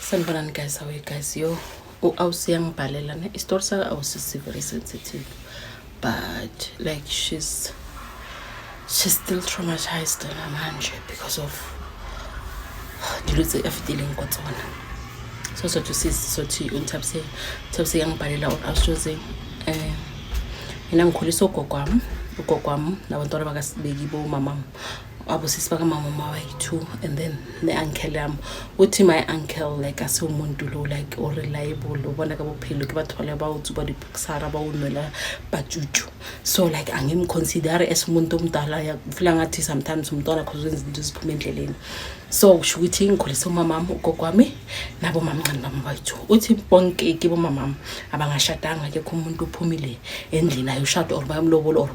Sanibonani guys, how are you guys? Yo, u-Awusi yangibhalela ne isitori saka Awusi si very sensitive, but like she's still traumatized namanje because of dilo tse a fetileng ko tsona. So sothi sisi sothi uNthabise Thabise yangibhalela or Awusi mina ngikhulisa ugogo wami, ugogo wami nabantwana bakasibeki bomamam, abosisi bakamama mabayi-two, and then ne-uncle yami. Uthi my uncle like asiwumuntu lo like o reliable, o bona ka bophelo ke batho bale ba o tsuba di-boxara, ba o nwela bajuju, so like angimconsidere as umuntu omdala, feel ngathi sometimes umntwana cause wenza izinto eziphuma endleleni. So kusho ukuthi ngikhulise umamami, ugogo wami, nabomamncane bami abayi-two. Uthi bonke ke bomamami abangashadanga, akekho umuntu uphumile endlini ayoshada or bayomlobola or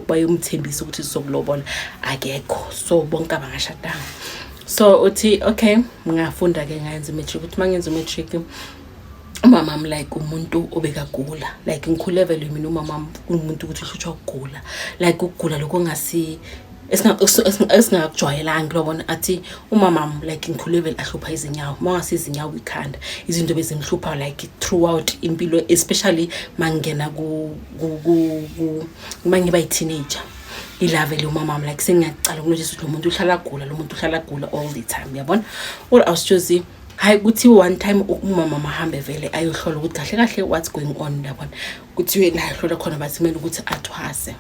bayomthembisa ukuthi sizokulobola, akekho. So bonke abangashadanga. So uthi okay, ngafunda-ke, ngayenza i-matric. Uthi uma ngenza i-matric, umamami like umuntu obekagula, like ngikhule vele mina umamami kunomuntu ukuthi uhlutshwa ukugula, like ukugula lokho ongasi esingakujwayelanga lobona. Athi umamam like ngikhule vele ahlupha izinyawo, uma ungase izinyawo, ikhanda, izinto bezimhlupha like throughout impilo, especially mangingena uma ngiba yi-teenager, ila vele umamam like sengiyacala ukunothisa ukuthi lo muntu uhlala agula, lo muntu uhlala agula all the time, yabona. Or awusitshozi hayi, kuthiwe one time umama ahambe vele ayohlola ukuthi kahle kahle what's going on, yabona. Kuthiwe la hlola khona, bathi kumele ukuthi athwase,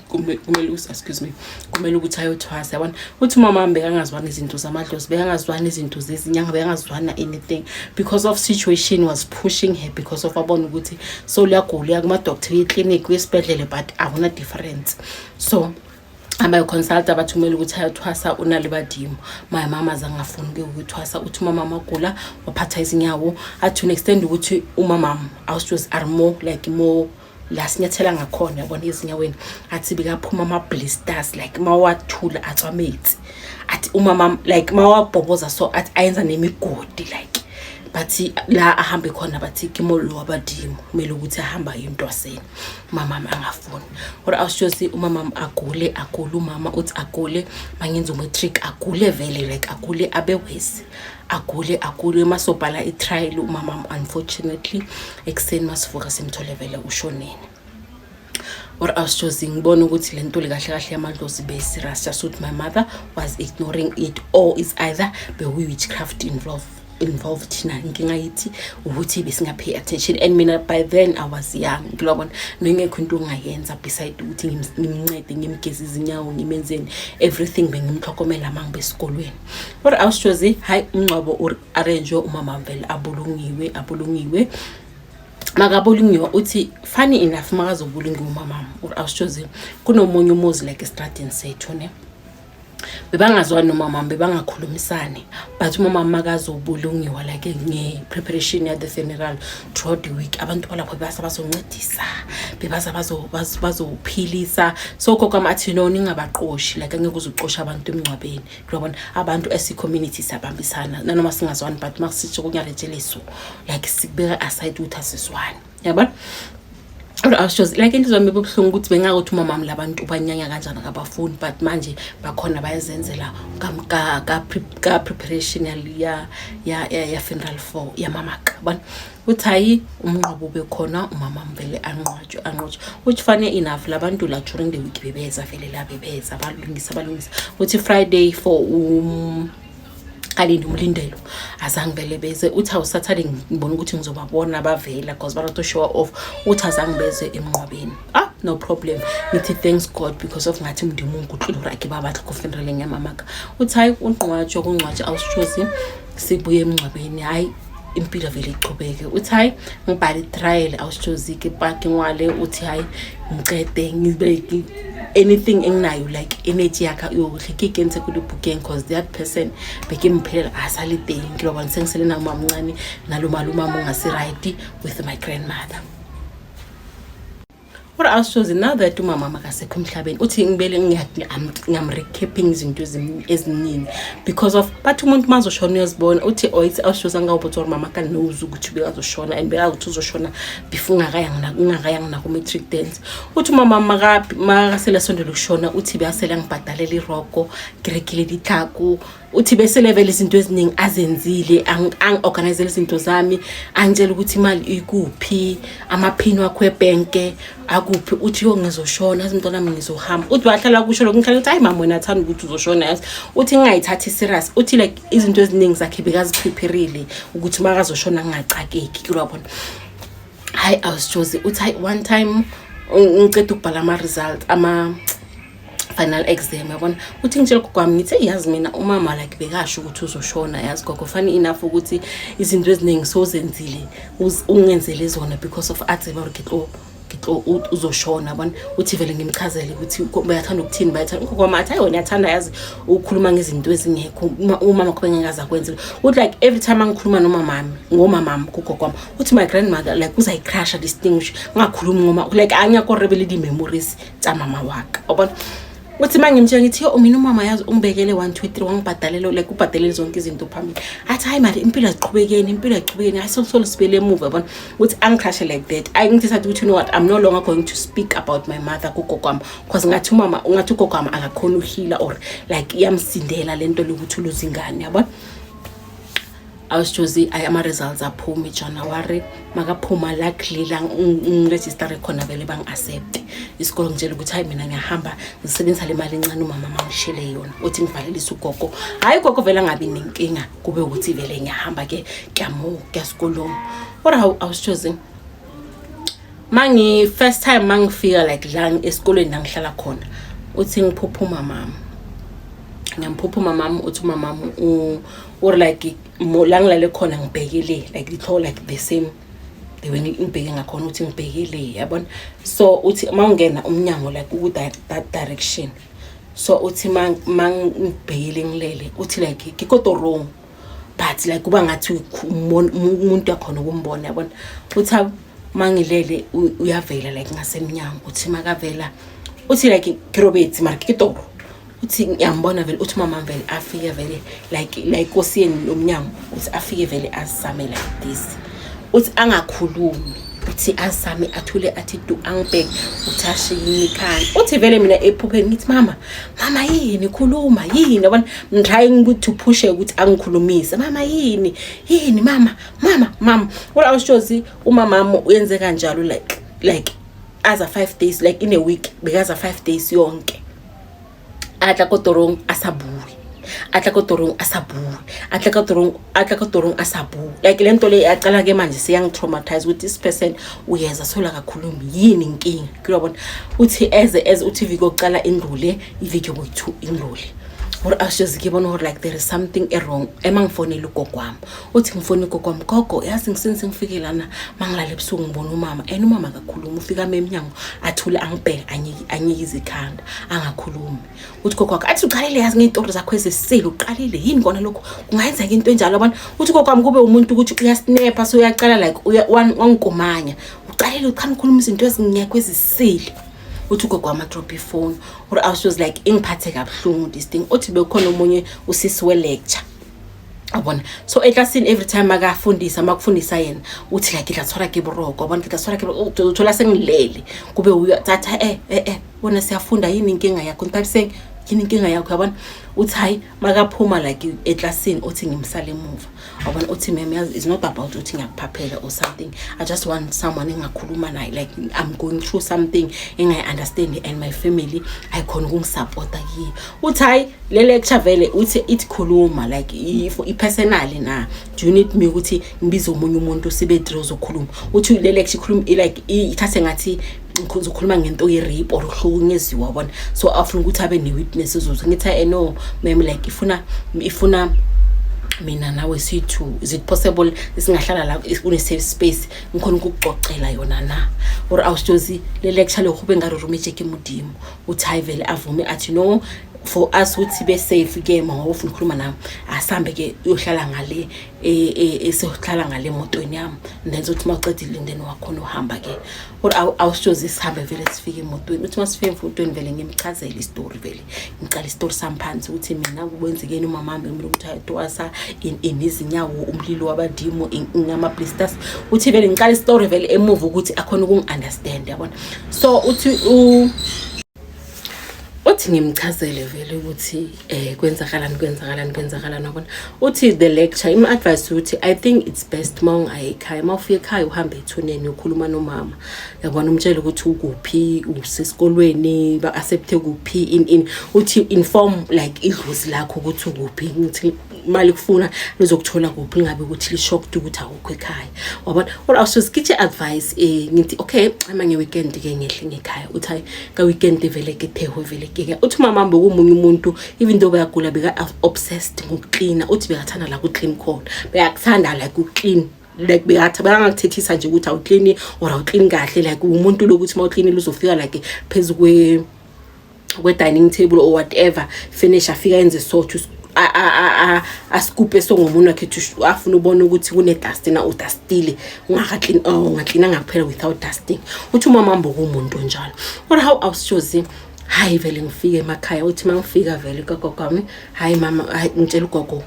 kumele ukuthi, excuse me, kumele ukuthi ayothwasa, yabona. Uthi umama wami bekangazwani izinto zamadlozi, bekangazwani izinto zezinyanga, bekangazwani anything because of situation was pushing her, because of abona ukuthi so luyagula, uya kuma-doctor, uye eklinikhi, uye esibhedlele, but akuna difference. So abayoconsulta, bathi kumele ukuthi ayothwasa, unale badimo. My mama azange afuni-ke ukuthwasa. Uthi umama agula, waphatha izinyawo, athi to an extent ukuthi umamam awusitshozi are more like more la sinyathela ngakhona, yabona, ezinyaweni, athi bekaphuma ama-blisters, like mawathula atswa metsi. Athi umama like mawabhoboza, so athi ayenza nemigodi, like bathi la ahambe khona, bathi ke mollo wa badimo, kumele ukuthi ahamba entwaseni. Umama angafuni. Or awusitshozi umama agule, agule umama, uthi agule mangenza umatric, agule vele, like agule abe worse, agule, agule. Masobhala i-trial umama, unfortunately ekuseni masivuka simthole vele ushonene. Or awusitshozi ngibona ukuthi le nto le kahle kahle yamadlozi be-serious, just ukuthi my mother was ignoring it, or is either bekuyi-witchcraft involved. Thina inkinga yithi ukuthi besinga-pay attention, and mina by then I was young, ngilwabona nongekho into ongayenza beside ukuthi ngimncede, ngimgeze izinyawo, ngimenzeni everything, bengimhlokomela uma ngibe esikolweni. Or awusitshozi hayi, umngcwabo u-arrange, umama vele abulungiwe, abulungiwe. Makabulungiwa, uthi funny enough, makazobulungiwa umamam, or awusitshozi kunomunye umuzi like estradini sethu ne bebangazwani nomama, bebangakhulumisani, but umama makazobulungiwa, like nge-preparation ya the funeral, throughout the week abantu balapho bebasa bazoncedisa, bebaza bazophilisa. So gogo wami athi no, ningabaqoshi, like angeke uze ucoshe abantu emngcwabeni, uyabona, abantu esi-community siyabambisana nanoma singazwani, but makusitsho kunyaletsheliso like sikubeka aside ukuthi asizwani, yabona. Or awushozi like inhliziyo yami ibuhlungu ukuthi bengakuthi umamami labantu banyanya kanjani, akabafuni, but manje bakhona bayazenzela ka preparation ya funeral for yamamaka, yabona. Uthi hayi, umnqwabo ube khona, umama vele anqwatshwe, anqwatshwe. Uthi funny enough, labantu la during the week bebeza vele la, bebeza balungisa, balungisa. Uthi Friday for kalinde umlindelo azange vele beze. Uthi awusathale ngibona ukuthi ngizobabona bavela cause ba show off. Uthi azange beze emnqwabeni. Ah, no problem, ngithi thanks God, because of ngathi Modimo nkutlwile hore a ke ba batla ko funeraleng ya mamaka. Uthi hayi, ungqwatshwe, kungcwatshwe, awusitshozi sibuye emngcwabeni, hayi, impilo vele ichubeke. Uthi hayi, ngibhale i-trial, awusitshozi ke paki ngwale. Uthi hayi, ngicede ngibe anything enginayo, like energy yakhe yokuhle ke kentshe ko dibukeng, cause that person beke mphelela a sa le teng, ke lo bona sengisele namamncane nalo malumama ongasi-right with my grandmother. Ore awusitshozi now that umama makasekho emhlabeni, uthi ngibele ngam-recapping izinto eziningi because of bathi umuntu mazoshona uyazibona. Uthi oyithi awusitshozi angawubotsa gore mama ka knows ukuthi bekazoshona and bekakuthi uzoshona before ngingakayanga naku-matric dance. Uthi umama makasele asondele ukushona, uthi bekasele angibhadalela iroko, ngirekile ditlhako. Uthi bese level izinto eziningi azenzile, angi-organizele izinto zami, angitshela ukuthi imali ikuphi, amaphini wakho ebhenke akuphi. Uthi, "Yo, ngizoshona, yazi mntwana wami, ngizohamba." Uthi wahlala kusho lokho, ngihlala ngithi, "Hayi mama, wena athanda ukuthi uzoshona, yazi." Uthi ngingayithathi serious. Uthi like izinto eziningi zakhe bekazipreparile ukuthi uma kazoshona ngingacakeki, kulwabona. Hayi, awusitshozi. Uthi hayi, one time ngiceda ukubhala ama-result, ama-final exam, yabona. Uthi ngitshela gogo wami, ngithi, "Yazi mina umama like bekasho ukuthi uzoshona, yazi gogo, funny enough ukuthi izinto eziningi sozenzile, ungenzele zona because of atseba gore ke tlo uzoshona," yabona. Uthi vele ngimchazele ukuthi bayathanda ukuthini, bayathanda. Ugogo wami athi, "Hayi, wena uyathanda yazi ukukhuluma ngezinto ezingekho, umama kube ngeke akwenzele." Uthi like every time angikhuluma nomamami ngomamami kugogo wami, uthi my grandmother like uzayi-crusha this thing, ngingakhulumi ngoma like anyakorebele di-memories tsa mama waka, wabona. Uthi uma ngimtshela ngithi, "Yo, mina umama yazi ungibekele 1 2 3, wangibhadalela, like ubhadalele zonke izinto phambili." Athi, "Hayi mali, impilo aziqhubekeni, impilo ayiqhubekeni, hayi, solo sibele emuva," yabona. Uthi angicrashe like that. Ayi, ngithi sathi ukuthi, "You know what, I'm no longer going to speak about my mother kugogo wami," because ngathi umama, ungathi ugogo wami akakhona uheala or like iyamsindela lento lokuthi uluze ingane, yabona. Awusitshozi, ayi, ama-results aphume January. Makaphuma, luckily la ngiregistere khona vele bangi-accept isikolo. Ngitshela ukuthi, "Hayi, mina ngiyahamba, ngisebenzisa le mali encane umama mangishele yona." Uthi ngivalelise ugogo. Hhayi, ugogo vele angabi nenkinga, kube ukuthi vele ngiyahamba-ke, kuyamo kuyasikolong. Kodwa awusitshozi, mangi first time mangifika like la esikolweni la ngihlala khona, uthi ngiphuphuma mama, ngiyamphupha mama. Uthi umamami or like la ngilale khona ngibhekele like litho, like the same the way ngibheke ngakhona. Uthi ngibhekele, yabona. So uthi uma ungena umnyango like uku that direction. So uthi ma ngibhekele ngilele, uthi like ke ko torong, but like kuba ngathi umuntu yakhona ukumbona, yabona. Uthi mangilele uyavela like ngasemnyango. Uthi makavela, uthi like ke robetse mara ke toro, uthi ngiyambona vele. Uthi umama vele afike vele like kosiyeni lomnyango. Uthi afike vele azame like this. Uthi angakhulumi, uthi azame athule, athi du, angibheke. Uthi ashiye ikhanda. Uthi vele mina ephupheni ngithi, "Mama, mama, yini? Khuluma, yini?" Yabona, I'm trying ukuthi to push ukuthi angikhulumise. "Mama, yini? Yini mama? Mama, mama." Well, awushozi, umamami uyenze kanjalo like as a 5 days, like in a week bekaza 5 days yonke. A tla ko torong, a sa bue, a tla ko torong, a sa bue, a tla ko torong, a tla ko torong, a sa bue. Like le nto le yaqala ke manje seyangi-traumatize ukuthi this person uyeza sola kakhulumi, yini inkinga? Kuyabona. Uthi eze uthi iviki yokucala indlule, iviki yokuyi-two indlule, gore ashozi ke bona gore like there is something e-wrong. Ema ngifonele ugogo wami. Uthi ngifone ugogo wami, "Gogo, yazi ngisenze ngifike lana, mangilala ebusuku ngibona umama and umama akakhulumi, ufika ame emnyango, athule, angibheke, anyikize ikhanda, angakhulumi." Uthi gogo wakhe athi, "Uqalile yazi ngey'tori zakho ezisile, uqalile yini kona lokho? Kungayenzeka into enjalo?" Yabona. Uthi gogo wami kube umuntu ukuthi uyasnapha, so uyaqala like wangikomanya, "Uqalile uchana ukhuluma izinto ezingekho ezisile." Uthi ugogo wami adrop ifoni, or I was like, ingiphathe kabuhlungu this thing. Uthi bekukhona omunye usisi we-lecture, yabona. So eklasini every time akafundisa, makufundisa yena, uthi like, "Ke tla tshwara ke boroko," yabona, "Ke tla tshwara ke boroko." Uthola sengilele, kube uyathatha wona siyafunda, "Yini inkinga yakho, Ntabiseng? Yini inkinga yakho?" Yabona. Uthi hayi, makaphuma like eklasini, uthi ngimsale emuva, yabona. Uthi, "Ma'am, yazi it's not about ukuthi ngiyakuphaphela or something. I just want someone engakhuluma naye. Like I'm going through something engayi-understand and my family ayikhona ukungisapota kiyo." Uthi hayi, le lecture vele uthi ithi khuluma like if i-personally na, do you need me ukuthi ngibize omunye umuntu sibe three uzokhuluma? Uthi le lecture ikhuluma like ithathe ngathi uzokhuluma ngento ye-rape or ukuhlukunyeziwa, yabona. So afuna ukuthi abe ne-witness ezothi ngithi, "No ma'am, like ifuna mina nawe siyi-two. Is it possible singahlala la kune-safe space, ngikhona ukukucocela yona na?" Or awusitshozi, le lecture le kube ngare rometse ke Modimo. Uthi hayi, vele avume, athi no, for us ukuthi be safe ke ma, ngoba ufuna ukukhuluma nami, asambe ke uyohlala ngale, esohlala ngale emotweni yami, and then sothi mawucedile, then wakhona uhamba ke. Or awusitshozi, sihambe vele, sifike emotweni. Uthi masifike emotweni vele ngimchazele isitori, vele ngicala isitori sami phansi ukuthi mina kwenzekeni, umama wami kumele ukuthi ayotwasa in izinyawo, umlilo wabadimo, ngama-blisters. Uthi vele ngicala isitori vele emuva ukuthi akhona ukungi-understand, yabona. So uthi Uthi ngimchazele vele ukuthi kwenzakalani, kwenzakalani, kwenzakalani, wabona. Uthi the lecture im-advice ukuthi I think it's best uma ungayi ekhaya, uma ufika ekhaya uhambe ethuneni, ukhuluma nomama, yabona, umtshele ukuthi ukuphi, usesikolweni, ba-accepte kuphi, in in uthi inform like idlozi lakho ukuthi ukuphi, ngithi imali kufuna lizokuthola kuphi, lingabe ukuthi li-shocked ukuthi awukho ekhaya, wabona. Or awusosikitshe advice, ngithi okay, ama nge-weekend ke ngehle ngekhaya. Uthi hayi, ka-weekend vele ke theho vele ke. Uthi umama bekumunye umuntu, even though bayagula, beka-obsessed ngokuklina. Uthi bekathanda la ku-clean khona, bekakuthanda like uku-clean, like bekathi bayangakuthethisa nje ukuthi awuklini or awuklini kahle. Like umuntu lokuthi uma uklinile uzofika like phezu kwe-dining table or whatever finish, afika enze so to ascoop so ngomunwe wakhe to afuna ubona ukuthi kune-dust na udustile, ungakaklini, oh, ungaklinanga kuphela without dusting. Uthi umama mbokumuntu onjalo. Or how awushozi, hayi vele ngifike emakhaya. Uthi uma ngifika vele kagogo wami, hayi mama, hayi, ngitshela ugogo,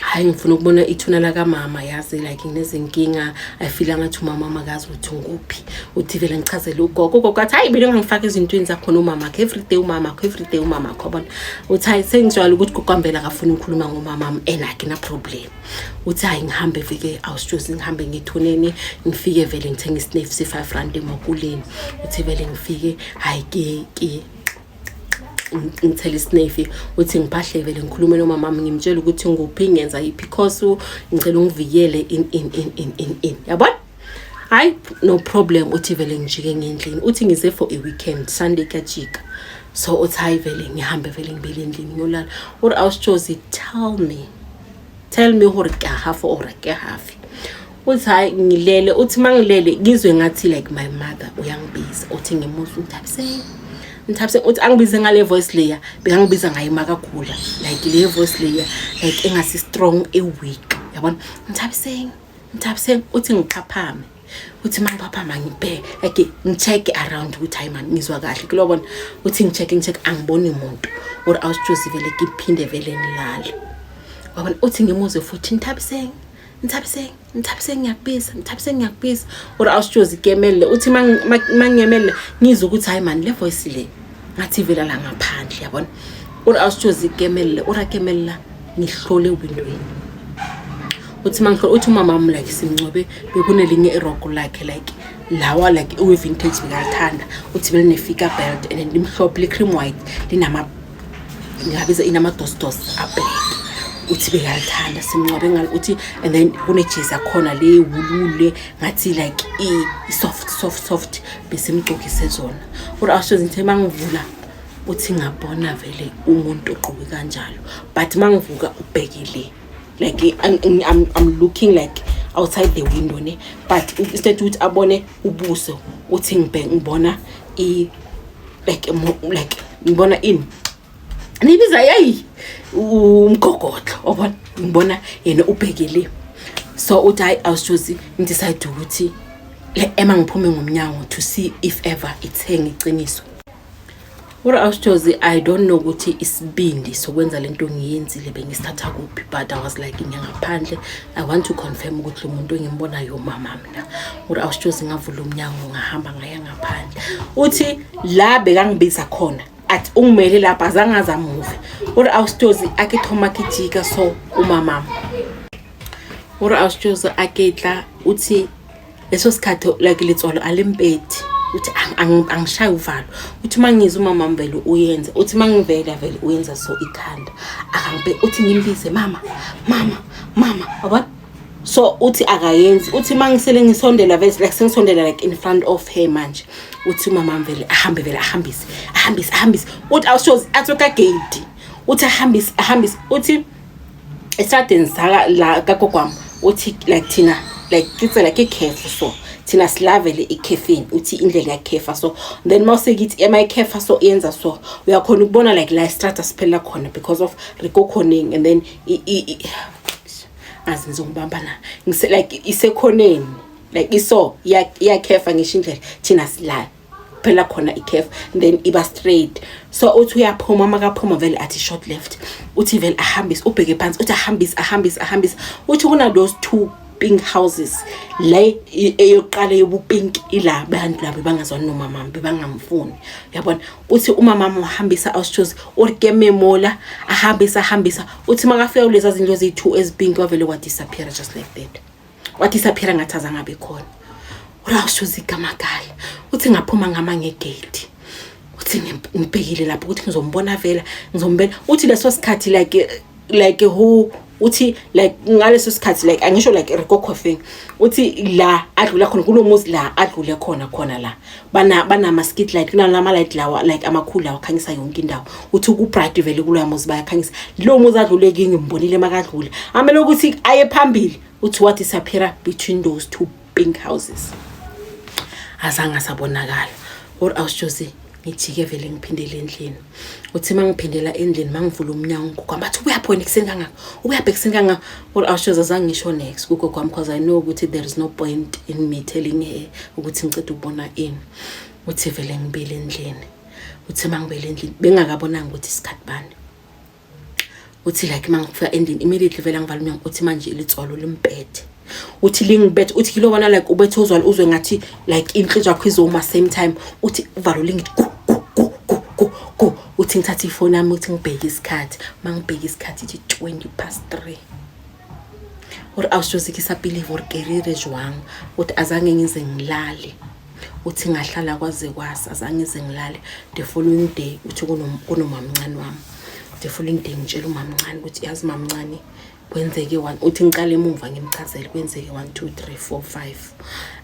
hayi, ngifuna ukubona ithuna lakamama, yazi like nginezinkinga, I feel ngathi umama makazi ukuthi nguphi. Uthi vele ngichazele ugogo, ugogo athi, hayi, bele ngangifaka ezintweni zakhona, umama akho everyday, umama akho everyday, umama akho, yabona. Uthi hayi, sengijwayele ukuthi gogo wami vele akafuni ukukhuluma ngomama wami and akina problem. Uthi hayi, ngihambe vike awusitshozi, ngihambe ngethuneni, ngifike vele ngithenge isnuff se-R5 emakuleni. Uthi vele ngifike, hayi, ke ngithele isnuff. Uthi ngiphahle vele, ngikhulume nomama wami, ngimtshela ukuthi nguphi, ngenza yiphi course, ngicela ungivikele, in in in in in in, yabona. Hayi, no problem. Uthi vele ngijike ngendlini. Uthi ngize for a weekend, Sunday kuyajika. So uthi hayi, vele ngihambe vele ngibele endlini, ngiyolala. Uri awusitshozi, tell me, tell me hore ke hafa or ke hafi. Uthi hayi, ngilele. Uthi mangilele ngizwe ngathi like my mother uyangibiza. Uthi ngimuzwa, "Nthabiseng, Nthabiseng." Uthi angibize ngale voice leya bekangibiza ngayo makagula, like le voice leya like engasi strong, e-weak, yabona, "Nthabiseng, Nthabiseng." Uthi ngiphaphame. Uthi mangiphaphama ngibheke, like ngi-check around ukuthi hayi man, ngizwa kahle kulobona. Uthi ngi-check, ngi-check, angiboni muntu. Or awusitshozi, vele ngiphinde vele ngilale, wabona. Uthi ngimuzwe futhi, "Nthabiseng, Nthabiseng, Nthabiseng, ngiyakubiza, Nthabiseng, ngiyakubiza." Or awusitshozi, kemele. Uthi mangiyemelele ngizwe ukuthi hayi man, le voice le ngathi ivela la ngaphandle, yabona. Or awusitshozi, kemelele ora kemelela, ngihlole ewindweni. Uthi mangihlola, uthi umama wami like simncwabe bekunelinye iroko lakhe, like lawa like uwe-vintage bekalithanda. Uthi beline-fika belt and then limhlophe, li-cream white, linama ngingabiza inama-dots ablack. Uthi bekalithanda simncwabe ngalo. Uthi and then kunejezi yakhona le wulule, ngathi like i-soft, soft, soft, besimgcokise zona. Uri awushozi, ngithe mangivula, uthi ngabona vele umuntu ogqoke kanjalo, but mangivuka ubhekile like I'm looking like outside the window ne, but instead ukuthi abone ubuso, uthi ngibona i like like ngibona ini nibiza yayi umgogodlo, wabona, ngibona yena ubhekele. So uthi hayi, awushozi, ngidecide ukuthi le ema ngiphume ngomnyango to see if ever ithenga iqiniso. Uri awushozi, I don't know ukuthi isibindi sokwenza lento ngiyenzile bengisithatha kuphi, but I was like, ngiyangaphandle, I want to confirm ukuthi lo muntu engimbonayo umama mina. Uri awushozi, ngavula umnyango, ngahamba ngaya ngaphandle. Uthi la bekangibiza khona, athi ungimele lapha, azange azamuve. Uri awushozi, ake thoma ke jika so umamam. Uri awushozi, aketla. Uthi leso sikhathi like letswalo alimpeti. Uthi angishayi uvalo. Uthi uma ngizwa umama vele uyenza, uthi uma ngivela vele uyenza so ikhanda, akangibe. Uthi ngimbize, "Mama, mama, mama," yabona. So uthi akayenzi. Uthi uma ngisele ngisondela vele, like sengisondela like in front of her manje, uthi umama vele ahambe vele, ahambise, ahambise, ahambise. Uthi awushozi, athi kagate, uthi ahambise, ahambise. Uthi esitradeni saka la kagogwami, uthi like thina like kitsela ke ikhefu, so thina silavele ikhefini. Uthi indlela yakhefa, so then mawusekithi emayikhefa, so iyenza so uyakhona ukubona like la istrata siphelela khona because of rikokhoneng, and then azi ngizongibamba na ngise like isekhoneni, like iso iyakhefa ngisho indlela thina sila phela khona ikhefa, then iba straight. So uthi uyaphuma, makaphuma vele athi short left. Uthi vele ahambise, ubheke phansi. Uthi ahambise, ahambise, ahambise. Uthi kuna those two pink houses. Le eyokuqala yobupink ila bantu labo bangazwani nomama bebangamfuni, yabona. Uthi umama uhambisa awuschozi uri ke memola ahambisa ahambisa. Uthi makafika kulezi zindlu eziyi-2 ezipink, wavele wadisappear just like that, wadisappear ngathi azangabe khona. Uri awuschozi igamakala. Uthi ngaphuma ngama ngegate, uthi ngibhekile lapho ukuthi ngizombona vela, ngizombela. Uthi leso sikhathi like who, uthi like ngaleso sikhathi, like angisho like rikokho thing, uthi la adlula khona kulo muzi, la adlule khona khona la bana banama skid light, kunalama light lawa like amakhulu lawa akhanyisa yonke indawo. Uthi ku bright vele kuloya muzi, bayakhanyisa lo muzi adlule kimi, ngimbonile makadlule amele ukuthi aye phambili. Uthi what disappear between those two pink houses, azange asabonakala. Or awusjosi ngijike vele ngiphindele endlini. Uthi uma ngiphindela endlini, uma ngivula umnyango, ugogo wami athi, "Ubuyaphi wena ekuseni kangaka? Ubuyaphi ekuseni kangaka?" Or awushoza azange ngisho next kugogo wami because I know ukuthi there is no point in me telling her ukuthi ngiceda ukubona ini. Uthi vele ngibile endlini. Uthi uma ngibele endlini, bengakabonanga ukuthi isikhathi bani. Uthi like uma ngifika endlini, immediately vele ngivala umnyango. Uthi manje litswalo limpethe, uthi lingibethe, uthi kilobona like ubethe uzwalo, uzwe ngathi like inhliziyo yakho izoma same time. Uthi uvalo lingithi gu gu gu gu gu gu. Uthi ngithathe ifoni yami uthi ngibheke isikhathi. Uma ngibheke isikhathi, ithi 3:20. Uri awushozi ke sa believe uri ke rere jwang. Uthi azange ngize ngilale. Uthi ngahlala kwaze kwasa, azange ngize ngilale. The following day, uthi kunomamncane wami. The following day ngitshela umamncane ukuthi, "Yazi mamncane, kwenzeke one." Uthi ngiqale emuva ngimchazele, kwenzeke 1 2 3 4 5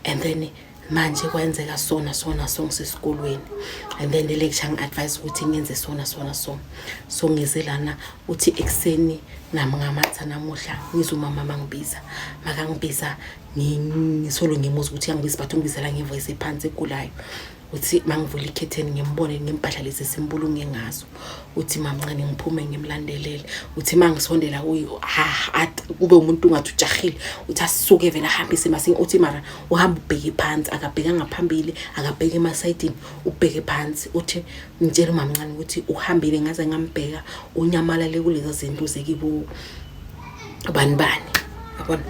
and then manje kwenzeka sona sona so ngisesikolweni, and then the lecture ngi-advise ukuthi ngenze sona sona so so ngize lana. Uthi ekuseni nami ngamatha namuhla, ngizwe umama mangibiza. Makangibiza, ngisolo ngimuzwa ukuthi uyangibiza, but ungibizela ngevoice ephansi egulayo. Uthi mangivula ikhetheni, ngimbone ngempahla lezi simbulunge ngazo. Uthi mamncane ngiphume ngimlandelele. Uthi mangisondela kuye, kube umuntu ungathi ujahile. Uthi asuke vele ahambise masinya. Uthi mara uhamba ubheke phansi, akabheka ngaphambili, akabheke emasayidini, ubheke phansi. Uthi ngitshela umamncane ukuthi uhambile, ngaze ngambheka, unyamalale kulezi zinto zekibo bani bani, yabona,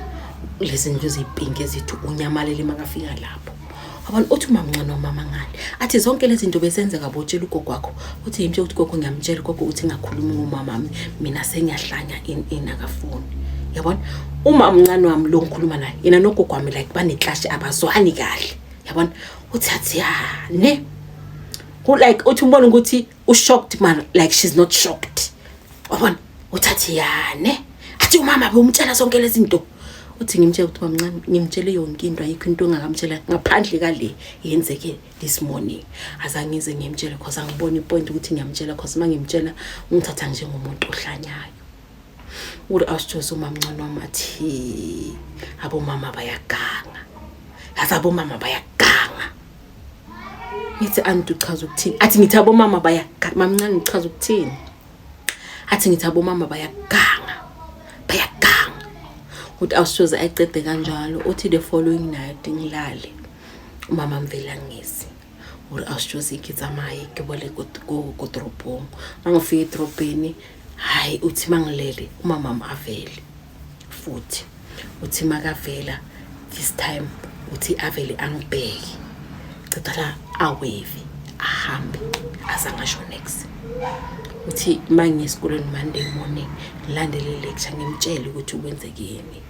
lezi ndlu eziyipink ezithi unyamalele makafika lapho, yabona. Uthi umamncane wamama ngale athi, "Zonke lezi zinto besenzeka, botshela ugogo wakho?" Uthi yimtshela ukuthi, "Gogo, ngiyamtshela ugogo ukuthi ngakhulumi ngomama, mina sengiyahlanya in in akafuni," yabona. Uma umncane wami lo ngikhuluma naye, yena nogogo wami like baneclash, abazwani kahle, yabona. Uthi athi ya ne ku like uthi umbona ukuthi ushocked man, like she's not shocked, wabona. Uthathi ya ne, athi, "Umama bewumtshela zonke lezi zinto?" Uthi ngimtshela ukuthi, "Mamncane, ngimtshele yonke into, ayikho into engakamtshela ngaphandle kale yenzeke this morning. Azange ngize ngimtshele because angiboni ipoint ukuthi ngiyamtshela, because uma ngimtshela ungithatha njengomuntu ohlanyayo." Uri awusijose umamncane wami athi, "Abomama bayaganga, yazi, abomama bayaganga." Ngithi, "Anti, uchaza ukuthini?" Athi, "Ngithi abomama bayaganga." "Mamncane, ngichaza ukuthini?" Athi, "Ngithi abomama bayaganga, bayaganga." Uthi awusoze ayicede kanjalo. Uthi the following night ngilale, umama mvela ngisi. Uri awusoze ke tsamaye ke bole ko toropong. Mangifika edrobheni, hayi, uthi mangilele, umama avele futhi. Uthi makavela this time, uthi avele angibheke, ceda la awave, ahambe, azangasho next. Uthi mangiye esikolweni Monday morning, ngilandele lecture, ngimtshele ukuthi kwenzekeni,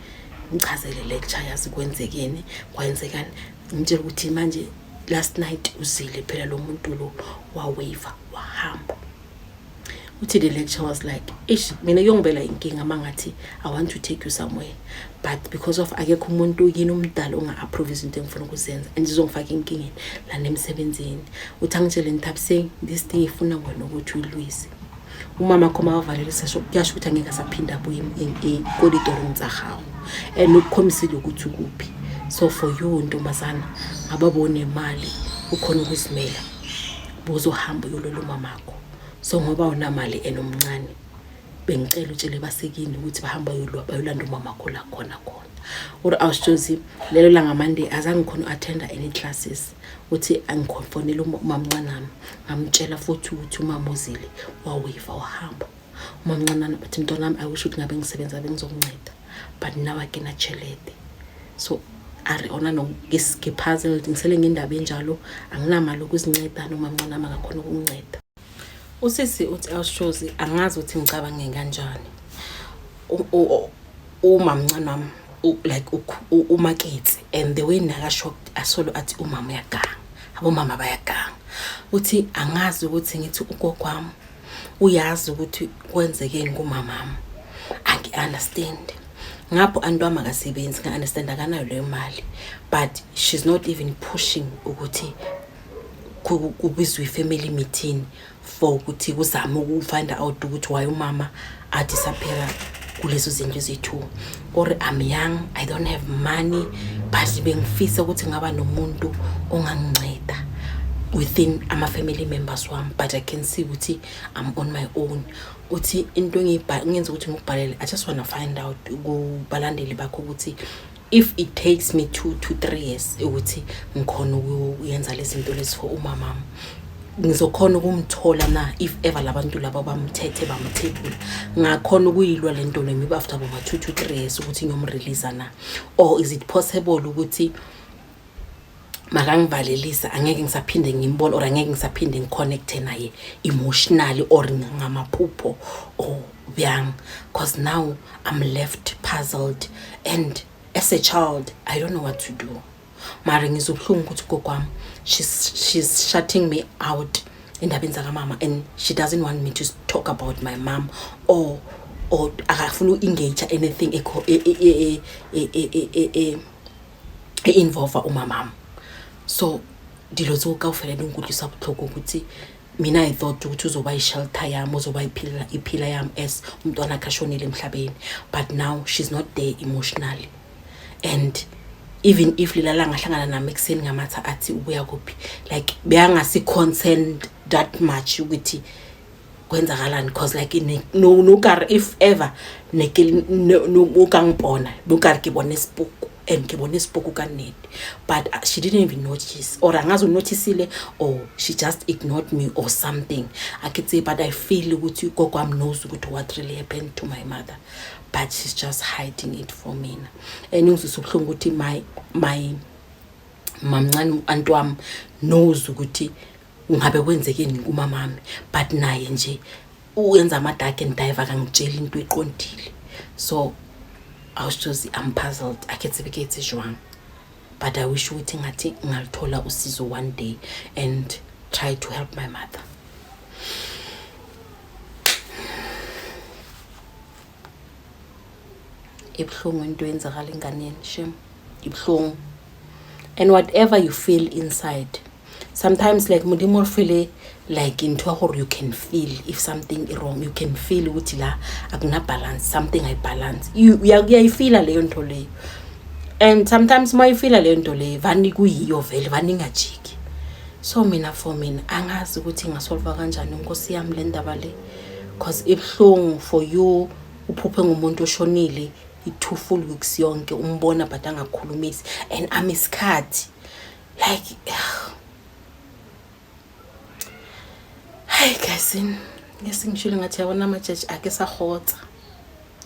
ngichazele lecture, yazi kwenzekeni, kwenzekani. Ngimtshele ukuthi manje last night uzile phela lo muntu lo, waweva, wahamba. Uthi the lecture was like, "Ish, mina kuyongibela inkinga mangathi I want to take you somewhere, but because of akekho umuntu yini umdala onga-approve izinto engifuna ukuzenza and zizongifaka enkingeni lana emsebenzini." Uthi angitshele, "Nthabiseng, this thing ifuna wena ukuthi uyilwise. Umama kho makavalelisa, kuyasho ukuthi angeke asaphinda abuye ko ditorong tsa gago, and ukukhombisile ukuthi ukuphi. So for you, ntombazana, ngaba bonemali ukhona ukuzimela, bozohamba uyolola umamakho. So ngoba unamali enomncane, bengicela utshele basekini ukuthi bahamba bayolwa bayolanda umamakho la khona khona." Uri awusjozi lelo langa Monday azange khona u-attenda any classes. Uthi angifonela umamncane wami, ngamtshela futhi ukuthi umama uzile, waweva, wahamba. Umamncane wami bathi, "Mntwana wami, I wish ukuthi ngabe ngisebenza, bengizokunceda, but now akena tšhelete." So a re ona no ngi-puzzled, ngisele ngendaba enjalo, anginamali ukuzinceda noma mncane wami akakhona ukunginceda. Usisi uthi awushozi, angazi ukuthi ngicabange kanjani. Umamncane wami like umaketsi and the way nakasho asolo athi umama uyaganga, abomama bayaganga. Uthi angazi ukuthi ngithi ugogo wami uyazi ukuthi kwenzekeni kumamami, angi-understand. Ngapho anti wami akasebenzi, nga-understand akanayo leyo mali, but she's not even pushing ukuthi kubizwe i-family meeting for ukuthi kuzame uku-find out ukuthi why umama a-disappear kulezo zindlu eziyi-two. Or I'm young, I don't have money, but bengifisa ukuthi ngaba nomuntu onganginceda within ama-family members wami, but I can see ukuthi I'm on my own. Uthi into ngenza ukuthi ngikubhalele, I just wanna find out kubalandeli bakho ukuthi if it takes me 2 to 3 years ukuthi ngikhona ukuyenza lezi zinto lezi for umamami, ngizokhona ukumthola na? If ever labantu laba bamthethe bamthebula, ngakhona ukuyilwa le nto le maybe after boma 2 to 3 years ukuthi ngiyom-releasa na? Or is it possible ukuthi makangivalelisa angeke ngisaphinde ngimbone or angeke ngisaphinde ngi-connecte naye emotionally or ngamaphupho or byang? Because now I'm left puzzled and as a child I don't know what to do. Mara ngizobuhlungu ukuthi ugogo wami she's shutting me out endabeni zakamama and she doesn't want me to talk about my mom or akafuni uku-engage anything e-involve umamami. So dilo tseo kaofela di nkutlwisa botlhoko ukuthi mina I thought ukuthi uzoba i-shelter yami, uzoba iphila yami as umntwana akhe ashonile emhlabeni, but now she's not there emotionally. And even if lela langa ahlangana nami ekuseni ngamatha athi ubuya kuphi, like beyangasi-concerned that much ukuthi kwenzakalani, cause like no kare if ever ne ke no o ka mpona bo kare ke bone sepoko and ke bone sepoko ka nnete. But she didn't even notice or angazi u-noticile or she just ignored me or something, a ke tsebe. But I feel ukuthi ugogo wami knows ukuthi what really happened to my mother, but she's just hiding it from mina. And ngizwisa ubuhlungu ukuthi my mamncane anti wami knows ukuthi ngabe kwenzekeni kumamami, but naye nje uyenza ama-duck and dive, akangitsheli into eqondile. So awushozi, I'm puzzled, a ke tsebe ke etse jwang, but I wish ukuthi ngathi ngalithola usizo one day and try to help my mother. Ibuhlungu into eyenzakala enganeni, shem, ibuhlungu. And whatever you feel inside sometimes, like Modimo re feel like into ya gore you can feel if something is wrong, you can feel ukuthi la akuna balance, something ayi-balance. Uyayifila leyo nto leyo. And sometimes uma uyifila leyo nto leyo, vani kuyiyo vele, vani ingajiki. So mina, for mina, angazi ukuthi ingasolva kanjani, nkosi yami, le ndaba le, cause ibuhlungu for you uphuphe ngumuntu oshonile i-2 full weeks yonke, umbona but angakhulumisi and ami isikhathi like. Hayi guys, ngesingishilo ngathi yabona amajaji ake sahotsa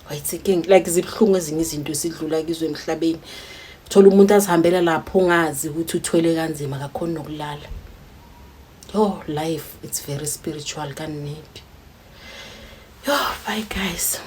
wayithiking like zibuhlungu ezinye izinto esidlula kizo emhlabeni. Thola umuntu azihambela lapho ungazi ukuthi uthwele kanzima, kakhona nokulala. Yo, life, it's very spiritual kanedi. Yo, bye guys.